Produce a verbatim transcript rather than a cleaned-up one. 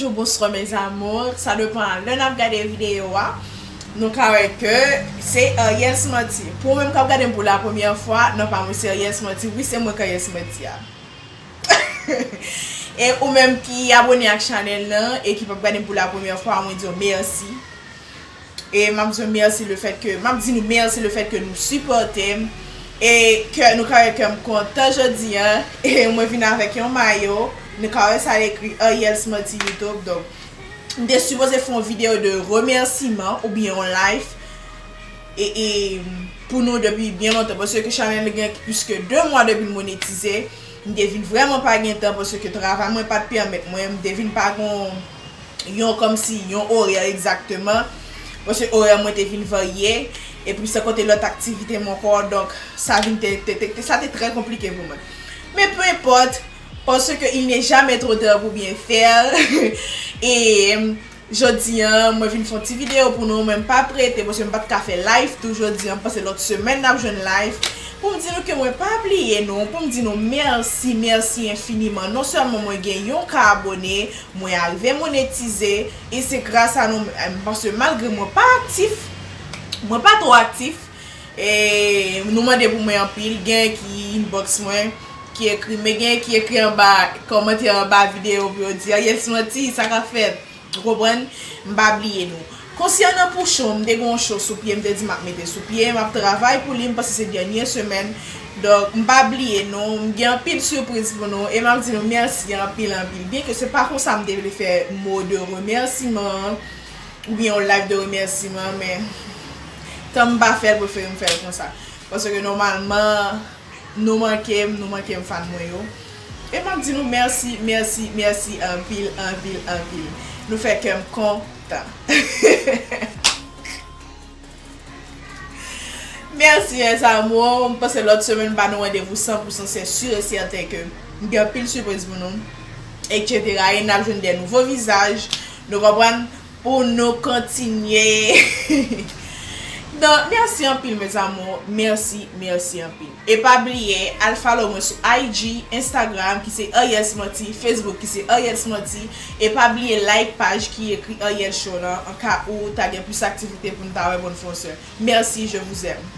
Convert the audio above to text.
Bonjou, bonswa, mes amours. Sa depann lè n ap gade videyo a. Nou ka wè ke se Ariel Smarty. Pou ou menm k ap gade m pou la premyè fwa, non pa mwen se Ariel Smarty. Wi, se mwen k Ariel Smarty a. E ou menm ki abone ak chanèl lan e ki p ap gade m pou la premyè fwa, mwen di w mèsi. E m ap di w mèsi le fèt ke, m ap di nou mèsi le fèt ke nou sipòte m. E ke nou ka wè ke m kontan jodi a. E mwen vin avèk yon mayo. Nou ka wè sa l ekri Ariel Smarty YouTube. Donk, m te sipoze fè yon videyo de remèsiman oubyen yon live. E, e pou nou depi byen lontan. Paske chanèl gen plis ke de mwa depi l monetize. M te vin vrèman pa gen tan paske travay mwen pa t pèmèt mwen. M te vin pa gon yon kòmsi yon orè egzakteman. Paske orè mwen te vin varye. Epi san konte lòt aktivite m ankò. Donk, sa vin te, te, te, te- sa te trè konplike pou mwen. Men peu importe, parce que il n'est jamais trop tard pour bien faire. E jodi a, mwen vin fè yon ti videyo pou nou, mwen m pa prete, paske m pa t ka fè live tou jodi a, m panse lòt semèn n ap jwenn live. Pou m di nou ke mwen pa bliye nou, pou m di nou mèsi, mèsi enfiniman. Non sèlman mwen gen yon ka abone, mwen arive monetize, e se gras a nou, m panse malgre mwen pa aktif, mwen pa twò aktif, e nou mande pou mwen anpil, gen ki inbox mwen, ki ekri, men gen ki ekri anba, kòmantè anba videyo pou yo di, Ariel Smarty, sa k ap fèt? Ou konprann? M pa bliye nou. Konsènan pou cho, m te gen yon cho sou pye, m te di m ap mete sou pye, m ap travay pou li, m panse se dènye semèn. Donk, m pa bliye nou, m gen anpil sipriz pou nou, e m ap di nou mèsi anpil, anpil. Byen ke se pa konsa m te vle fè mo de remèsiman an, oubyen yon live de remèsiman, men tan m pa fè l, prefere m fè l konsa. Paske nòmalman, nou manke m, nou manke m fan mwen yo. E m ap di nou mèsi, mèsi, mèsi anpil, anpil, anpil. Nou fè kè m kontan. Mèsi, mes amours. M panse lòt semèn, m ba nou randevou san pou san, se si e sèten ke m gen anpil sipriz pou nou, etsetera. E n ap jwenn de nouvo vizaj. Nou konprann? Pou nou kontinye. Donk, mèsi anpil, mes amours. Mèsi, mèsi anpil. E pa bliye, al follow mwen sou I G, Instagram, ki se Ariel Smarty, Facebook, ki se Ariel Smarty. E pa bliye like paj ki ekri Ariel Show lan, an ka ou ta gen plis aktivite pou n ta wè pou n fè yon sèl. Mèsi, je vous aime.